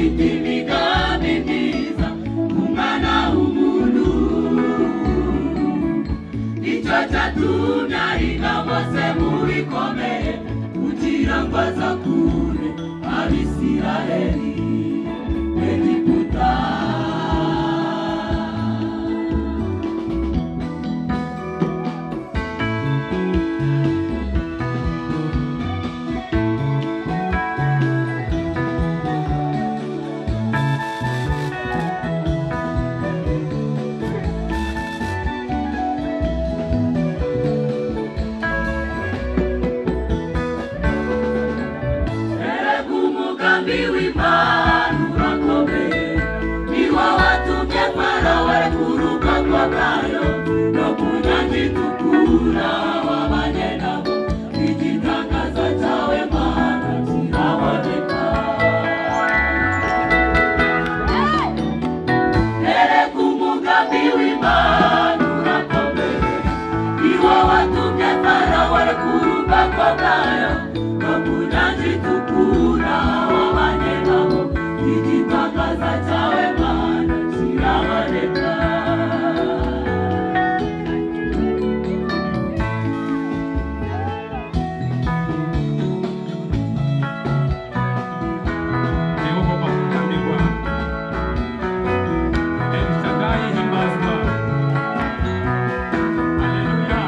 ifite imigambi myiza ku mwana w'umuntu. Nicyo cyatumye arinda Mose mu bikomeye kugira ngo azakure Abisirayeli Egiputa. W'Imana urakomeye, niwo watumye Farawo arekura ubwayo no ku nyanja itukura wabanye nabo, igitangaza cyawe Mana kiraboneka. Erega umugambi w'Imana urakomeye, niwo watumye Farawo arekura ubwayo no ku nyanja itukura wabanye nabo, igitangaza cyawe Mana kiraboneka. Yehova kukamirwa. El Shaddai himbazwa. Haleluya.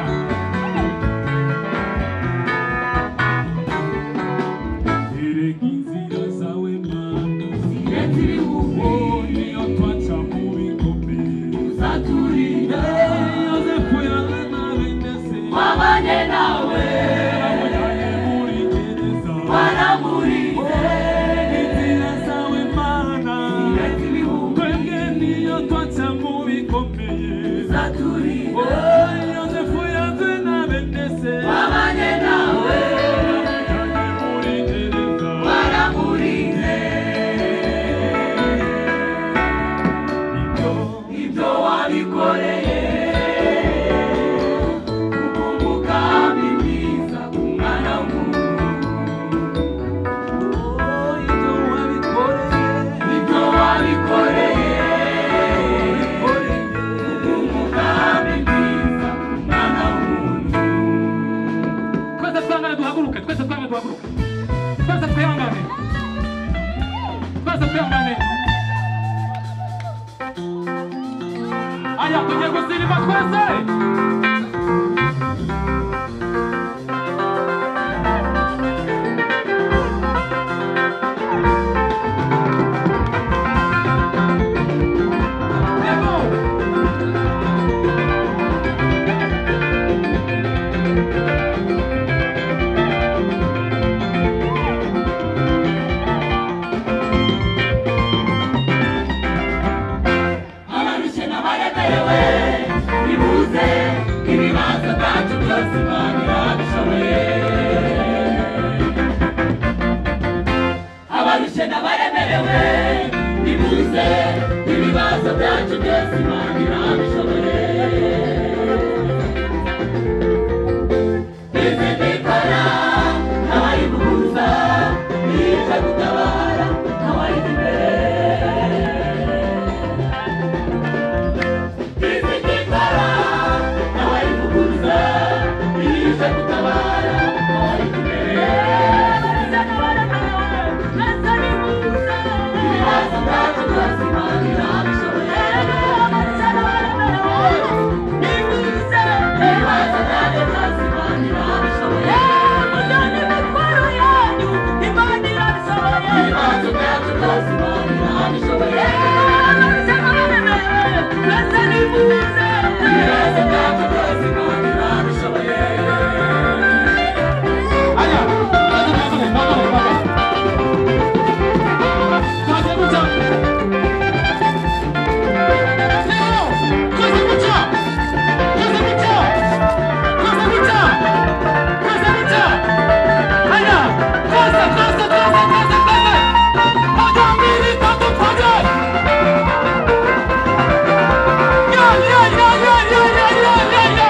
Erega inzira zawe Mana Zirenze ibihumbi, oh, niyo twaca mu bikomeye uzaturinda. Yozefu yazana bene se Wabanye nawe, yamujyanye muri gereza. waramurinze. Inzira zawe Mana Zirenze ibihumbi, twebwe niyo twaca mu bikomeye uzaturinda. Oh, Yozefu yazana bene se Wabanye nawe, yamujyanye muri gereza. waramurinze. Ibyo Ibyo wabikoreye kubw'umugambi mwiza ku mwana w'umuntu. Oh, ibyo wabikoreye Ibyo wabikoreye kubw'umugambi mwiza ku mwana w'umuntu. Twese twihangane duhaguruke, twese twihangane duhaguruke, twese twihangane, twese twihangane. Aya, tugiye gusirimba twese. Yego. Abarushye n'abaremerewe nimuze, ibibazo byacu byose Imana irabishoboye. Abarushye n'abaremerewe nimuze, ibibazo byacu byose Imana irabishoboye. Izindikora ntawayivuguruza, ije gutabara ntawayijya imbere. Izindikora ntawayivuguruza, ije gutabara ntawayijya imbere. Ibibazo byacu byose Imana irabishoboye. Ibibazo byacu byose Imana irabishoboye. Ibibazo byacu byose Imana irabishoboye. Ibibazo byacu byose Imana irabishoboye. Aya, twese twihangane, twihangane, twihangane. Twagiye gutya. Yego, twese gutya. Twese gutya. Twese gutya. Twese gutya. Aya, twese, twese, twese, twese, twese. Moja, mbili, tatu, twaje. Ya, ya, ya, ya, ya, ya, ya, ya, ya.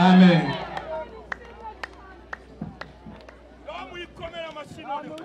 Amen. Ngaho muyikomere amashyi noneho.